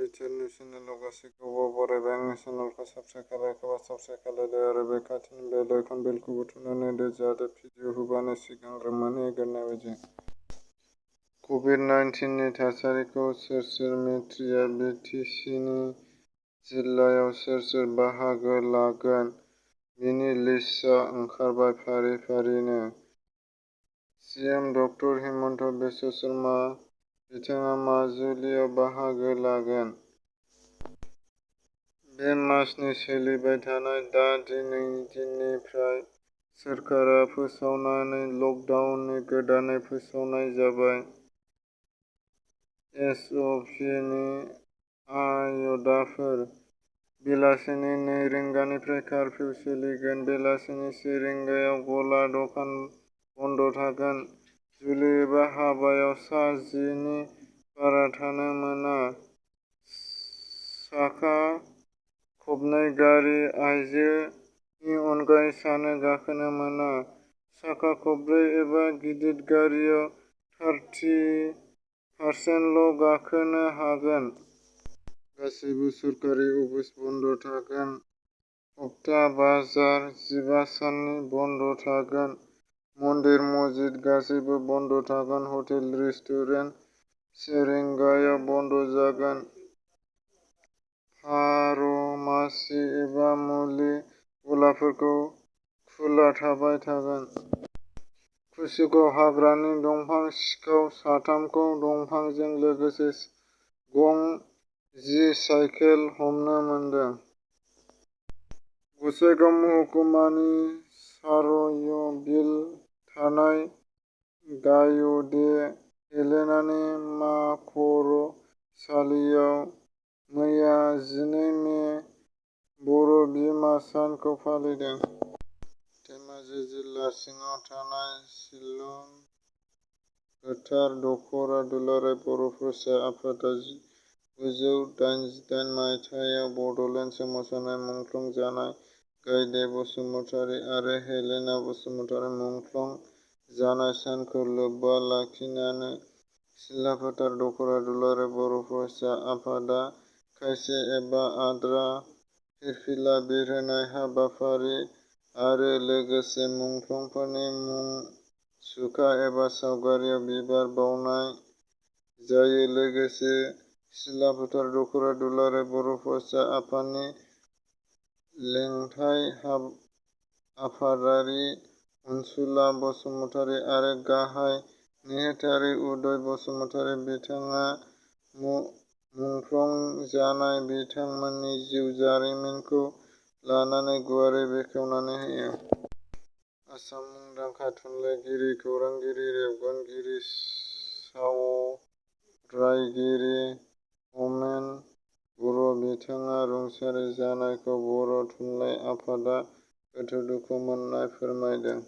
बिथोरनि चेनेलाव गासैखौबो बरायबाय। आंनि चेनेलखौ साबस्क्राइब खालामोबा साबस्क्राइब खालामदो आरो बे खाथिनि बेल आइकन बेलखौबो थुनानै होदो जाहाथे भिडिअ होबानो सिगांग्रो मोनहैग्रोनाय बायदि। कभिड-19 नि थासारिखौ सोर मिथिया? बि टि सि नि जिल्लायाव सोर बाहागो लागोन बेनि लिस्टआ ओंखारबाय फारि-फारिनो। सिएम डक्टर हिमन्त बिश्व शर्मा बिथाङा माजुलियाव बाहागो लागोन। बे मासनि सोलिबाय थानाय दिननिफ्राय सोरखारा फोसावनाय लकडाउनखौ गोदानै फोसावनाय जाबाय। एस अ पि नि आयदाफोर। बेलासिनि 2 रिंगानिफ्राय कारफिउ सोलिगोन। बेलासिनि 1 रिंगायाव गला-दखान बन्द थागोन। जुलि एबा हाबायाव सा 10 नि बारा थानो मोना। साखा खबनै गारि आइजोनि अनगायै सानै गाखोनो मोना। साखा खबब्रै एबा गिदिर गारिआव 30% ल' गाखोनो हागोन। गासैबो सरकारि अफिस बन्द थागोन। सप्ता बाजार 15 साननि बन्द थागोन। मन्दिर मस्जिद गासैबो बन्द थागोन। हटेल रेस्टुरेन्ट 1 रिंगायाव बन्द जागोन। फार्मासि एबा मुलि गलाफोरा खुला थाबाय थागोन। कुसिगाव हाग्रानि दंफां सिखाव 3 खौ दंफांजों लोगोसे गं 10 साइकेल हमनो मोनदों। गसाइगाव महकुमानि सारयबिल थानाय गायदे हेलेनानि माखरसालियाव मैया 12 मे बर' बिमा सानखौ फालिदों। धेमाजि जिल्ला सिङाव थानाय सिलन गोथार दख'रा दुलाराय बर' फरायसा आफादा 1988 मायथाइयाव बड'लेण्ड सोमावसारनाय मुंख्लं जानाय गायदे बसुमतारी आरो हेलेना बसुमतारी मुंख्लं जानाय सानखौ लोब्बा लाखिनानै सिलाफोथार दख'रा दुलाराय बर' फरायसा आफादा खायसे एबा आद्रा फिरफिला बिरहोनाय हाबाफारि आरो लोगोसे मुंख्लंफोरनि मुसुखा एबा सावगारियाव बिबार बावनाय जायो। लोगोसे सिलाफोथार दख'रा दुलाराय बर' फरायसा आफादनि लेङाइ आफादारि अनसुला बसुमतारी आरो गाहाय नेहाथारि उदय बसुमतारी बिथाङा मुंख्लं जानाय बिथांमोननि जिउ जारिमिनखौ लानानै गुवारै बेखेवनानै होयो। आसामनि मुंदांखा थुनलाइगिरि, खौरांगिरि, रेबगान्थिगिरि, सावरायगिरि हमेन बर' बिथाङा रुंसारि जानायखौ बर' थुनलाइ आफादा गोथौ दुखु मोननाय फोरमायदों।